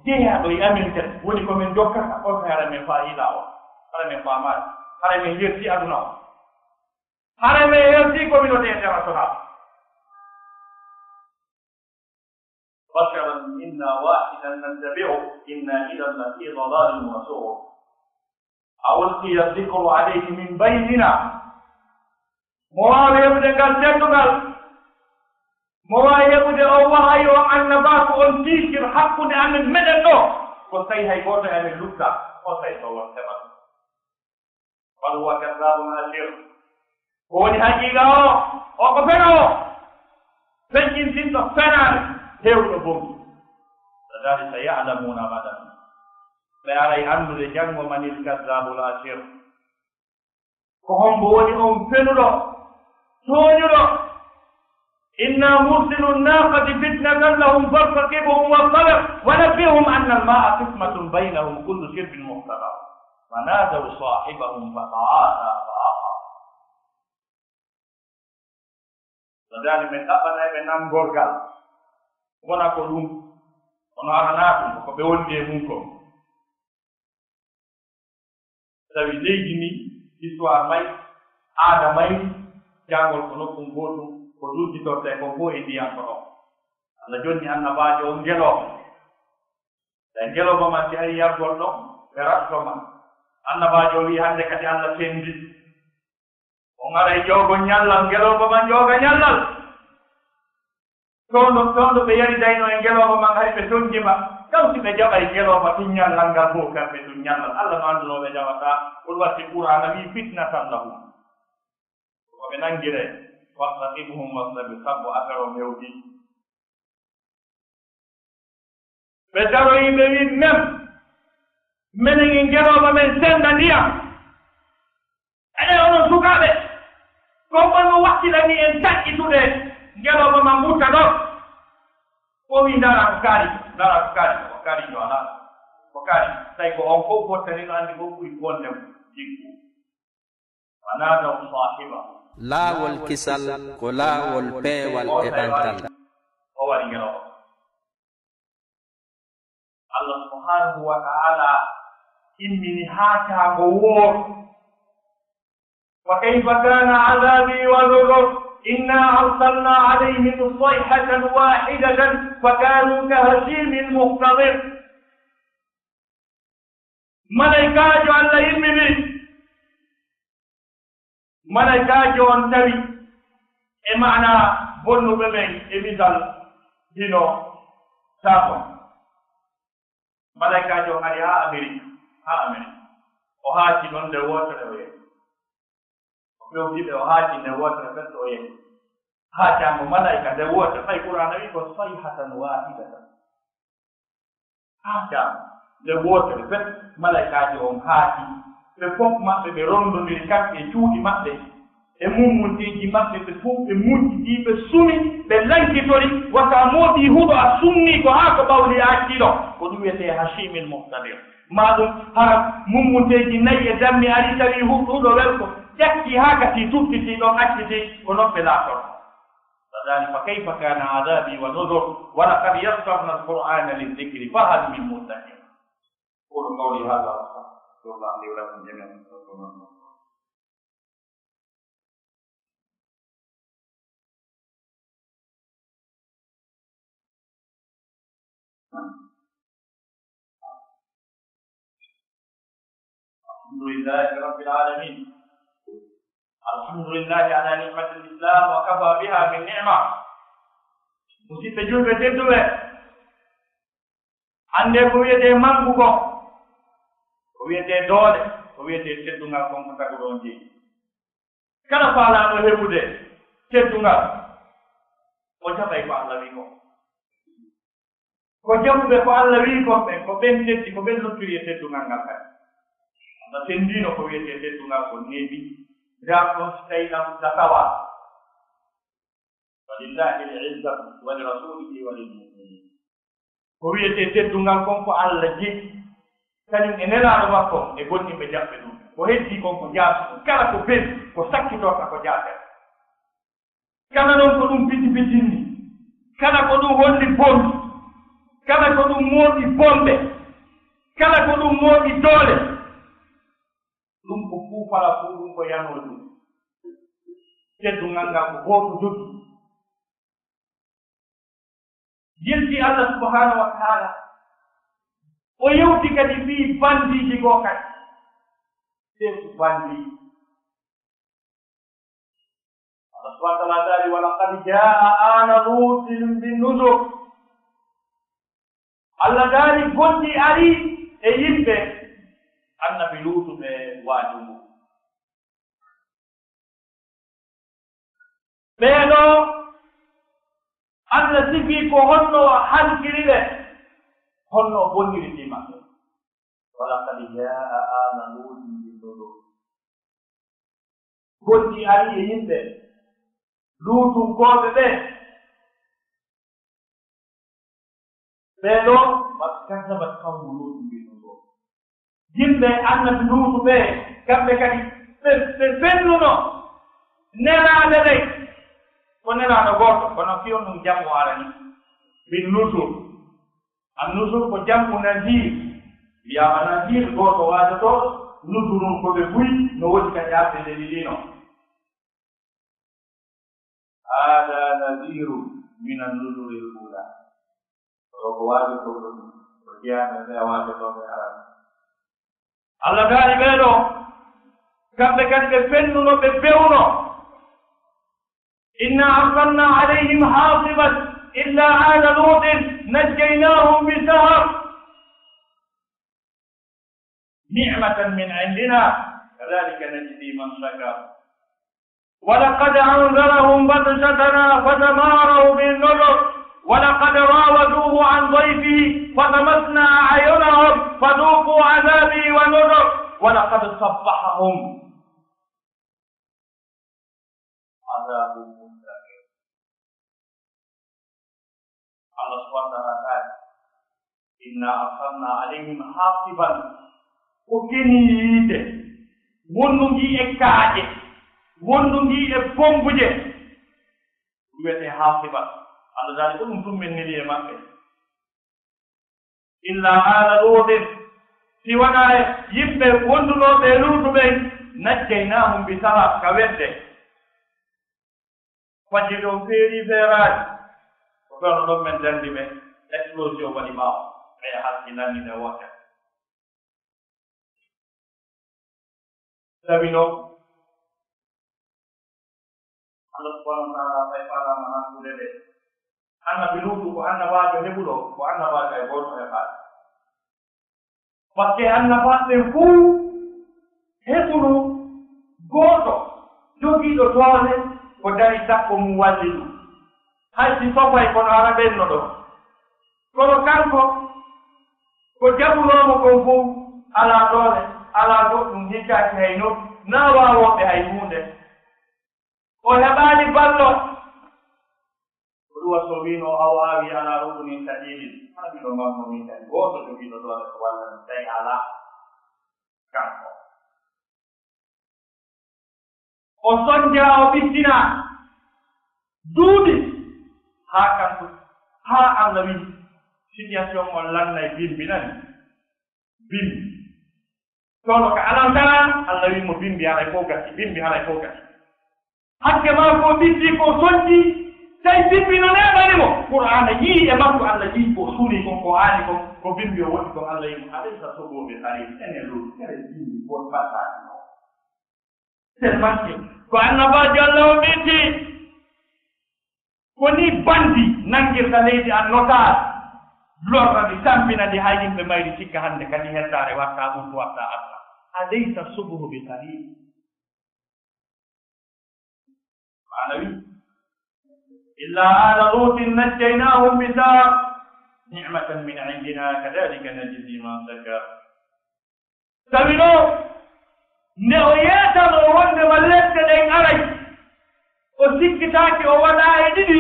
jeyaaɗo e amen kadi woni ko men jokkata, on hara men faa ila on, hara men faamaade, hara men yerti aduna on. Hara men yerti communauté international. بشرا منا واحدا نتبعه إنا إذا لفي ضلال وسعر أألقي الذكر عليه من بيننا Mo waawi heɓude ngal teddungal, mo waawi heɓude on wahayu on annabaaku on tiitir hakkunde amen meɗen ɗoo, ko tawi hay gooto e amen lutta, o tawi ko won heɓata. بل هو كذاب أشر Ko woni haqiiqa o, o ko fenoowo, feƴƴintinɗo fenaande, heewɗo bonki. Ɓadaari سيعلمون غدا Ɓe aray anndude janngo من الكذاب الأشر Ko hombo woni on fenuɗo, tooñuɗo. إنا مرسلو الناقة فتنة لهم فارتقبهم واصطبر ونبئهم أن الماء قسمة بينهم كل شرب مستقر فنادوا صاحبهم فتعاطى فعقر Ɓadaari men ɗaɓɓanay ɓe nanngorgal, wona ko ɗum, kono aranaa ɗum, ko ɓe wondi e mun kon. Tawi leydi ndin, histoire may, aada mayri, jangol ko nokku gootu, ko durditortee kon fof e ndiyan ko ɗon. Allah jonni annabaajo on ngelooba. Tawi ngelooba man si ari yargol ɗon, ɓe raɗoto ma. Annabaajo on wi'i hannde kadi Allah sendi. On aray ƴoogol ñallal, ngelooba man ƴooga ñallal. Toon ɗo, toon ɗo ɓe yaridaynoo e ngelooba man, hay ɓe tonji ma. Taw si ɓe jaɓay ngelooba tun ñallal ngal fof, kamɓe tun ñallal. Allah no anndunoo ɓe jaɓataa. Ko ɗum waɗi Qur'aana wi'i, فتنة لهم Ko ɓe nanngiree. فارتقبهم واصطبر Sabbu affaire on hewti. Ɓe daroyi, ɓe wi'i, men, menen e ngelooba men senda ndiyam. Enen onon sukaaɓe, ko on no wakkilani en taƴƴitude ngelooba man mutta ɗon. O wi'i, ndara ko kaari, ndara ko kaari, ko kaari yo alaa. Ko kaari, tawi ko on fof fottani no anndi fof ɓuri bonde jikku. ونادوا صاحبهم Laawol kisal ko laawol peewal e ɓantal. O wari ngelooba. Allah subhanahu wa ta'ala immini haacaango wooro. فكيف كان عذابي ونذر إنا أرسلنا عليهم صيحة واحدة فكانوا كهشيم المحتضر Malaykaajo Allah immini. Malaykaajo on tawi e maana bonnuɓe ɓen e misal hino saakon. Malaykaajo on ari haa Amerik, haa Amerik. O haaci ɗon nde wootere o yehi. O fewti ɓe, o haaci nde wootere fes o yehi. Haacaango malaayka nde wootere, fay Qur'aana wi'i ko sayhatan waahidatan. Haacaango nde wootere fes, malaykaajo on haaci. Ɓe fof maɓɓe ɓe rondondiri kamɓe e cuuɗi maɓɓe, e mummunteeji maɓɓe, ɓe fof ɓe muñcitii, ɓe sumi, ɓe lankitori, wata mooɓii huɗo a sunnii ko haa ko ɓawli a acci ɗon. Ko ɗum wiyetee Hashimil Muhtadir. Maa ɗum hara mummunteeji nayi e dammi ari tawi huɗo welko, ƴakki haa gasi tuttiti ɗon acciti ko non ɓe laatorno. Fadani fa kayfa kana adabi wa nuzur, wa laqad yassarna al-Qur'ana lidh-dhikri fa hal min muddakir. Qulu qawli hadha wa astaghfirullah li wa lakum jami'an. الحمد لله رب العالمين. الحمد لله على نعمة الإسلام وكفى بها من نعمة. Musidɓe julɓe tedduɓe, anndee ko wi'etee mangu kon, ko wi'etee doole, ko wi'etee teddungal kon ko taguɗo on jeyi. Kala faalaaɗo heɓude teddungal, o jaɓay ko Alla wi'i kon. Ko jaɓuɓe ko Alla wi'i kon ɓen, ko ɓen teddi, ko ɓen lottiri e teddungal ngal kadi. Alla tenndiino ko wi'etee teddungal kon neeɓi, ndaa ɗon si tawii ɗan ɗa tawaa. ولله العزة ولرسوله وللمؤمنين. Ko wi'etee teddungal kon ko Alla jeyi, kañum e Nelaaɗo makko on e gomɗinɓe jaɓɓe ɗum. Ko heddii kon ko jaasi ɗum. Kala ko beli, ko sakkitorta ko jaasere. Kala non ko ɗum biti bitinni, kala ko ɗum holli bonɗi, kala ko ɗum mooɓi bonɓe, kala ko ɗum mooɓi doole, ɗum ko fuu fala fuu ɗum ko yanoo ɗum. Teddungal ngal ko gooto jogii. Yilti Alla subhanahu wa ta'ala, o yewti kadi fii bandiiji goo kadi. Seeku bandiiji. Allah subhanahu wa ta'ala daali, "ولقد جاء آل لوط بالنذر." Allah daali, "Gondi ari e yimɓe annabi Luutu ɓe waaju ngu." Ɓee ɗoo, Allah sifii ko honno o halkiri ɓe, honno o bonniri fii maɓɓe. "ولقد جاء آل لوط بالنذر." Gondi ari e yimɓe Luutunkooɓe ɓe. Ɓee ɗoo, "وكذب قوم لوط بالنذر." Yimɓe annabi Luutu ɓe, kamɓe kadi ɓe, ɓe fennuno nelaaɓe ɓen. Ko nelaaɗo gooto, kono fii on ɗum jamu arani. Bin nuzur. An nuzur ko jamu nazir. Wiyaama nazir, gooto waajotooɗo, nuzurun ko ɓe buy, no woodi ka ƴaaɓe nde ɗiɗi non. هذا نذير من النذر الأولى. Ko ko waajotooɗo ɗum, ko jeyaaɓe ɓe waajotooɓe arani. Allah daali ɓee ɗoo, kamɓe kadi ɓe fennuno, ɓe bewno. إنا أرسلنا عليهم حاصبا إلا آل لوط نجيناهم بسحر. نعمة من عندنا كذلك نجزي من شكر. ولقد أنذرهم بطشتنا فتماروا بالنذر. ولقد راودوه عن ضيفه فطمسنا أعينهم فذوقوا عذابي ونذر. ولقد صبحهم عذاب مستقر. Allah subhanahu wa ta'ala daali, "إنا أرسلنا عليهم حاصبا." Ko keni yiite, wondu ngi e kaaƴe, wondu ngi e bombuje, ɗum wiyetee haasiba. Allah daali, ko ɗum tun men neli e maɓɓe. إلا آل لوط, si wanaa e yimɓe wondunooɓe e Luutu ɓen, نجيناهم بسحر, ka wedde. Fajiri on feerii feeraali, ko fewndo ɗon men danndi ɓe, explosion waɗi ɓaawo, ɓe halkinani ɓe wonde. Tawi non, Allah subhanahu wa ta'ala fay faalaama halkude ɓe. Annabi Luutu ko annabaajo heɓuɗo, ko annabaajo hay gooto heɓaali. Batte annabaaɓe ɓen fuu heɓuno gooto jogiiɗo doole ko dari sakko mum walli ɗum. Hay si sofay kono hara ɓenno ɗon. Kono kanko ko jaɓunoomo kon fow, alaa doole, alaa goɗɗum, hikkaaki hay no, naa waawooɓe hay huunde. O heɓaali ballo. Ko ɗum waɗi so wiino, "أو آوي إلى ركن شديد." Hara miɗo mammo min kadi, gooto jogiiɗo doole ko walla mi, tawi alaa. Kanko. O sonjaa, o ɓittinaa. Duuɓi. Haa kanko, haa Allah wi'i, situation on lannay bimbi nani. Bimbi. Kono ka alal tara, Allah wi'i mo, "Bimbi, haray fow gasi, bimbi, haray fow gasi." Hakke maako o ɓitti ko sonji, Tawi bimbi no neeɓani mo. Qur'aana yi'i e makko, Alla yi'i ko o suulii kon, ko o aani kon, ko bimbi o waɗi kon, Alla yi'i mo. Alaysa subuhu bi qariib? Ene lori, ene bimbi ko battaaki mo. Sel makke, ko annabaajo Alla on ɓeyti. Ko ni bandi nangirta leydi an notaas, lorra ndi, sambina ndi, hay yimɓe mayri sikka hande kadi heddaare watta, ɓurtu watta, atta. Alaysa subuhu bi qariib? Maana wi, illa ala lutin najjaynahum bi saar, ni'matan min indina, kadhalika najzi man shakar. Tawi no, nde o yeetanoo wonde ma lepte ɗen aray, o sikkitaaki, o waɗaa e ɗiɗi,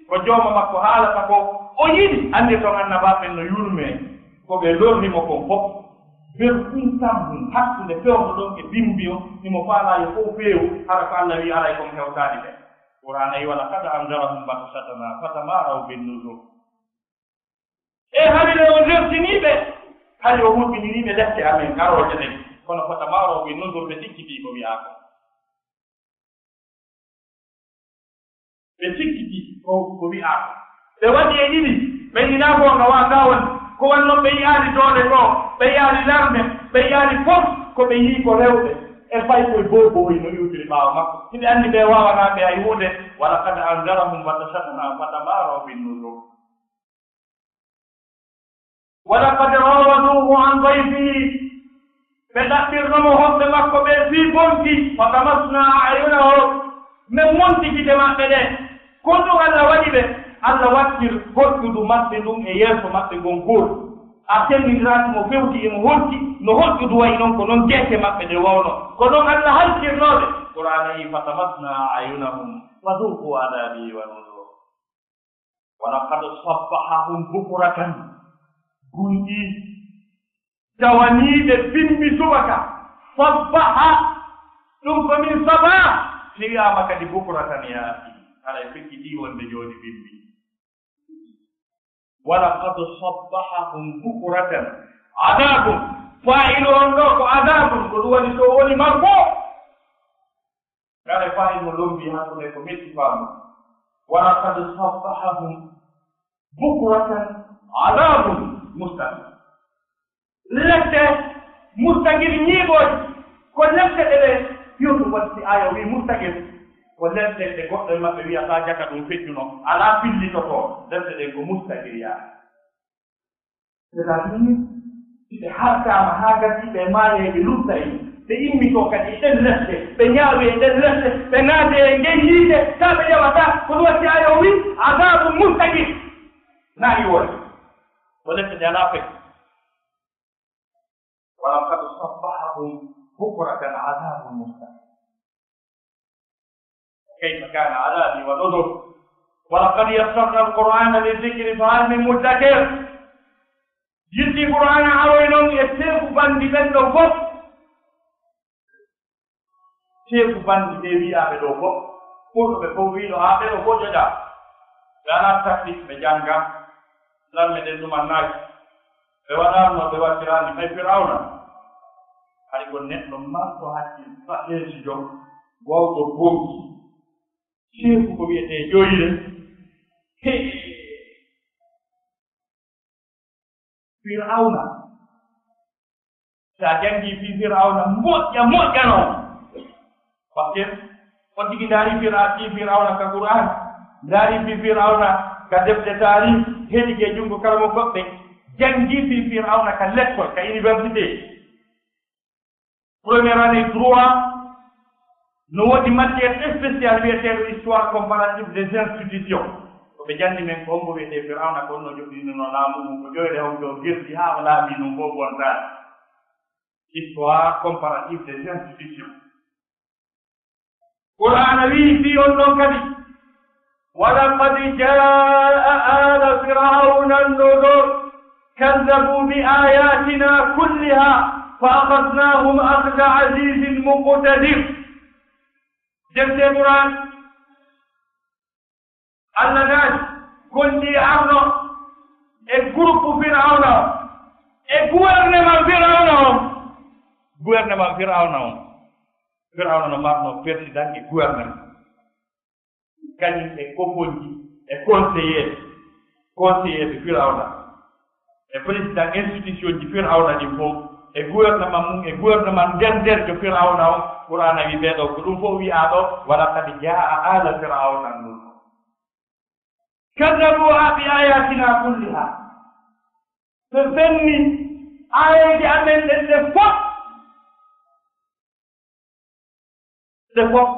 ko jooma makko haalata ko o yiɗi. Anndi ton annabaaɓe ɓen no yurmee, ko ɓe lorri mo kon fof. Ɓen ɗum tan ɗum hakkunde fewndo ɗon e bimbi on, himo faalaa yo fof feewu, hara ko Alla wi'i aray kon hewtaani ɓe. Qur'aana wi'i, "Wa laqad anzarahum batshatanaa fatamaaraw bin nuzur." E hari le o lertinii ɓe, hari o hulɓinii ɓe lepte amen garooje ɗen. Kono fatamaaraw bin nuzur, ɓe sikkitii ko wi'aa kon. Ɓe sikkitii ko, ko wi'aa kon. Ɓe waɗi e ɗiɗi, ɓe hinaa goonga wa ka woni. Ko wanno ɓe yi'aali doole goo, ɓe yi'aali larme, ɓe yi'aali fof, ko ɓe yi'i ko rewɓe. E fay koye boy boy no iwtiri ɓaawo makko. Hiɓe anndi ɓe waawanaa ɓe hay huunde. Wa laqad anzarahum batshatanaa fatamaaraw bin nuzur. Wa laqad raawaduuhu an dayfihi, ɓe ɗaɓɓirno mo hoɓɓe makko ɓe fii bonki, fa tamasnaa a'yunahum, men monti gite maɓɓe ɗe. Ko ɗum Alla waɗi ɓe, Alla wattir goɗɗudu maɓɓe ndun e yeeso maɓɓe ngon gootu. A senndindiraaki mo fewti e mo holti, no hoɗɗudu wayi non, ko non geece maɓɓe ɗe wawno. Ko non Alla halkirnoo ɓe. Qur'aana wi'i, fa tamasnaa a'yunahum, fa dhuuquu adaabii wa nuzur. Wa laqad sabbahahum bukratan, gunɗi tawaniiɓe bimbi subaka. Sabbaha, ɗum ko min sabaa, si wi'aama kadi bukratan, yaa akhi, haray fekkitii wonde jooni bimbi. Wa laqad sabbahahum bukratan adabun, faa'ilu on ɗoo ko adabun, ko ɗum woni so woni makko. Kala faa himo lombii hakkunde ko metti faamu. Wa laqad sabbahahum bukratan adabun mustaqir. Lepte mustaqir ñiiɓooje, ko lepte ɗe ɓe fiyutu, watti aaya wii mustaqir. Ko lepte ɗe goɗɗo e maɓɓe wi'ata jaka ɗum feccuno, alaa fillitotoo. Lepte ɗen ko mustaqir yaa. C'est-à-dire, si ɓe harkaama haa gasii, ɓe maayay, ɓe luttay, ɓe immitoo kadi e ɗen lepte, ɓe ñaawee e ɗen lepte, ɓe naatee e ngey yiite, taa ɓe ƴawataa. Ko ɗum waɗi aaya o wii, "Adabun mustaqir." Naa iwoore. Ko lepte ɗe alaa fay. Wa laqad sabbahahum bukratan adabun mustaqir. Kayfa kana adhabi wa nuzur. Wa laqad yassarna al-Qur'ana lidh-dhikri fahal min muddakir. Yiltii Qur'aana aroy non e teeku banndi ɓen ɗon fof. Teeku banndi ɓe wi'aaɓe ɗoo fof. Ɓurɗo ɓe fof wi'no, "Haa ɓe ɗoo fof ƴoƴaa." Ɓe alaa taktik, ɓe jannga. Lamme ɗen ɗumannaaki. Ɓe waɗaano, ɓe wattiraani hay Firawna. Hay ko neɗɗo marɗo hakkil, stratégie jo, wawɗo bonki. Teeku ko wi'etee ƴoyre. He! Firawna. Si a janngii fii Firawna, moƴƴa, moƴƴa non. Parce que on tigi ndaari Fira-, fii Firawna ka Qur'aan, ndaari fii Firawna ka defte taariih, heɗike junngo karamokooɓe, janngii fii Firawna ka lekkol, ka université. Première année droit, no woodi matière spéciale wi'eteeɗo histoire comparative des institutions. Ko ɓe janni men ko hombo wi'etee Firawna, ko honno joɗɗinirno laamu mum, ko ƴoyre honto gerti haa o laabii ɗum fof bontaani. Histoire comparative des institutions. Qur'aana wi'i fii on ɗon kadi, ولقد جاء آل فرعون النذر كذبوا بآياتنا كلها فأخذناهم أخذ عزيز مقتدر. Defte Qur'aan, Alla naati, gonɗi arno e groupe Firawna on, e gouvernement Firawna on. Gouvernement Firawna on. Firawna no marno président e gouvernement. Kañum e kofonji, e conseiller, conseiller ɓe Firawna, e président institution ji Firawna ɗin fof, e gouvernement mum, e gouvernement nder nder jo Firawna on, Qur'aana wi ɓee ɗoo, ko ɗum fof wi'aa ɗoo, "Wa laqad jaa'a aala Firawna nuzur." Kaddabu bi ayatina kulliha. Ɓe fenni aayeeje amen ɗen ɗe fof. Ɗe fof.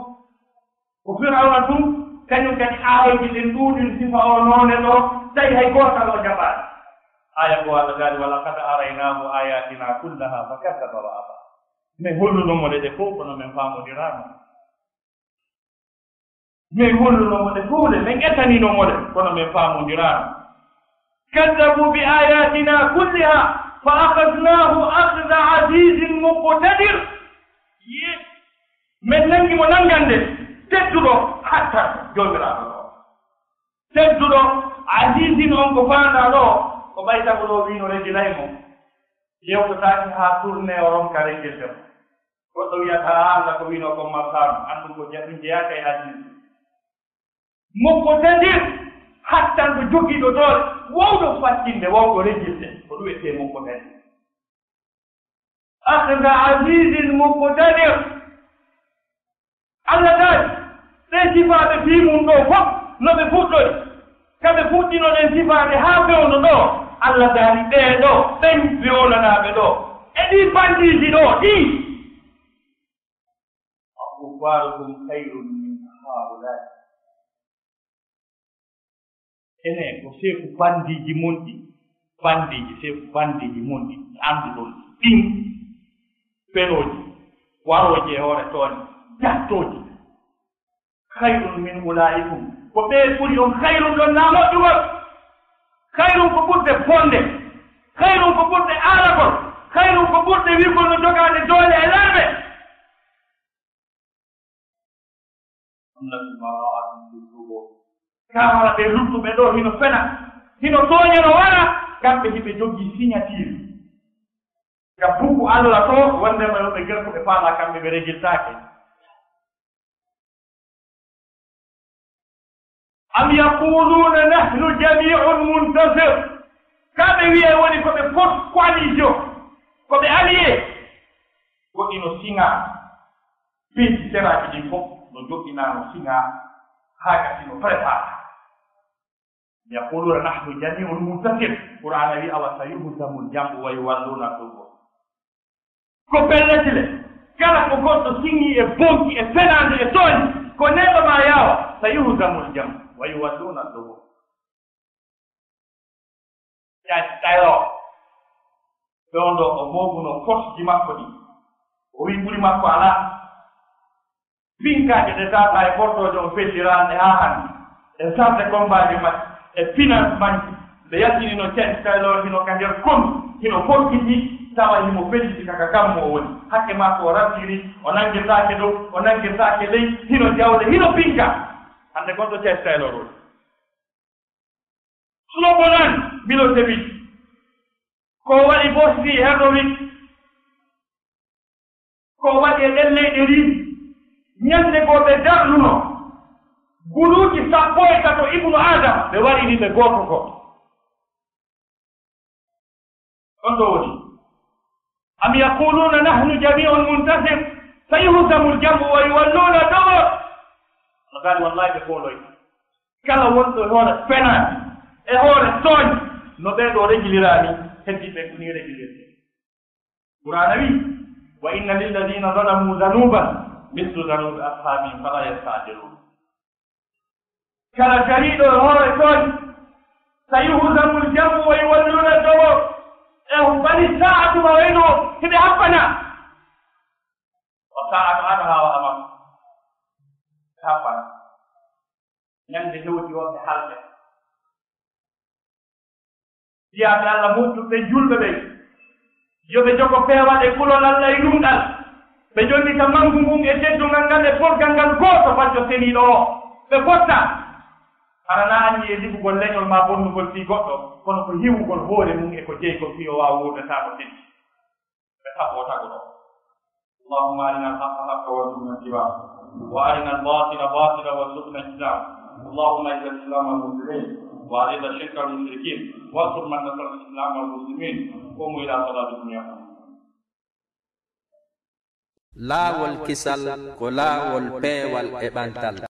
Ko Firawna tun, kañum kadi aayeeje ɗen ɗuuɗi sifa o noone ɗo, tawi hay gootal o jaɓaali. Aaya ko Allah daali, "Wa laqad araynaahu ayatina kullaha fa kaddaba wa aba." Min holluno mo ɗe ɗe fof, kono min faamondiraano. Min holluno mo ɗe fow ɗe, min ettanino mo ɗe, kono min faamondiraano. Kaddabu bi ayatina kulliha, fa akhadnahu akhda azizin muqtadir. Ye, min nangi mo nangande tedduɗo, hattan Joomiraaɗo ɗo. Tedduɗo, azizin on ko faandaa ɗo, ko ɓay tago ɗo wiino regilay mo. Yewtotaake haa tourné o ronka regilde mo. Goɗɗo wi'ata, "Haa Allah ko wi'noo kon marsaano." Anndu ko je-, ɗum jeyaaka e aduna. Muqtadir, hattanɗo jogiiɗo doole, wawɗo fattinde, wawɗo rejirde, ko ɗum wi'etee muqtadir. Akhda azizin muqtadir. Allah daali, ɓee sifaaɓe fii mun ɗoo fof, no ɓe fuɗɗori, ka ɓe fuɗɗino ɗen sifaaɓe haa fewndo ɗoo, Allah daali, ɓee ɗoo, ɓen ɓe wonanaaɓe ɗoo, e ɗii bandiiji ɗoo, ɗii, "Akuffarukum khayrun min haulai." Enen ko seeku bandiiji mon ɗi, bandiiji, seeku bandiiji mon ɗi, annduɗon ɗin pelooji, warooji e hoore tooñe, jattooji. "Khayrun min ulaikum." Ko ɓe ɓuri on khayrun ɗon naa moƴƴugol. Khayrun ko ɓurde bonde. Khayrun ko ɓurde aalagol. Khayrun ko ɓurde wi'ugol no jogaade doole e larɓe. Hamlatun mara'atun bil dubur. Kaara ɓe luttuɓe ɗoo hino fena, hino tooña no wara, kamɓe hiɓe jogii signature. Ka buku Allah to, wondema yo ɓe gerto ɓe faalaa kamɓe ɓe rejiltaake. Am yaquluna nahnu jami'un muntasir. Ka ɓe wi'ay woni ko ɓe force coalition, ko ɓe allié. Ko ino siŋaa, piiji seraaji ɗin fof no joɗɗinaa no siŋaa, haa ka sino préparé. Yaquluna nahnu jami'un muntasir. Qur'aana wi, "Awa sayuhzamul jam'u wa yuwalluna dubur." Ko pellet le, kala ko goɗɗo siŋii e bonki e fenaande e tooñe, ko neɗɗo maa yaawa, sayuhzamul jam'u wa yuwalluna dubur. Jaaji tayroo. Fewndo o mooɓuno forceji makko ɗi. O wi'i ɓuri makko alaa. Pinkaaje ɗe tawata e portooje on felliraande haa hannde. E sarde kombaaji maɓɓe, e finance maɓɓe. Ɓe yaltinino Jaaji Taylor hino ka nder kon, hino fokkiti, tawa himo felliti ka, ka kammu o woni. Hakke makko o rantiri, o nangirtaake dow, o nangirtaake ley, hino jawle, hino pinka. Hannde kon to Jaaji Taylor woni. Slobodan Milosevic, ko waɗi Bosnie Herzegovine, ko waɗi e ɗen leyɗe ɗin, ñande goo ɓe darnuno, guluuji sappo e tato Ibnu Adama, ɓe waɗiri ɓe gooto gooto. On ɗo woni. Am yaquluna nahnu jami'un muntasir, sayuhzamul jam'u wa yuwalluna dubur. No gaari wallahi ɓe fooloy. Kala wonɗo e hoore fenaande, e hoore tooñe, no ɓee ɗoo rejiliraani, heddiiɓe ko nii rejilirde. Qur'aana wi, "Wa inna lilladina zalamu zanuban mislu zanubi ashabihim fala yasta'jilun." Kala dariiɗo e hoore tooñe, sayuhzamul jam'u wa yuwalluna dubur. E bani saa'atu ma wayno hiɓe haɓɓana. Wa saa'atu adha wa amar. Ɓe haɓɓana. Ñande hewti on ɓe halɓe. Jiyaaɓe Allah moƴƴuɓe julɓe ɓen, yo ɓe jogo peewal e kulol Allah e lumɗal. Ɓe jonnita mangu ngun e teddungal ngal e posgal ngal gooto, bacco seniiɗo o. Ɓe fotta. Hara na anni e liɓugol leñol maa bonnugol fii goɗɗo, kono ko hiwugol hoore mun e ko jeygol fii o waawa wuurde taa o seni. Ɓe taɓoo tago ɗo. اللهم أرنا الحق حقا وارزقنا اتباعه، وأرنا الباطل باطلا وارزقنا اجتنابه. اللهم أعز الإسلام والمسلمين وأذل الشرك والمشركين وانصر من نصر الإسلام والمسلمين. قوموا إلى صلاتكم يرحمكم الله. Laawol kisal ko laawol peewal e ɓantal.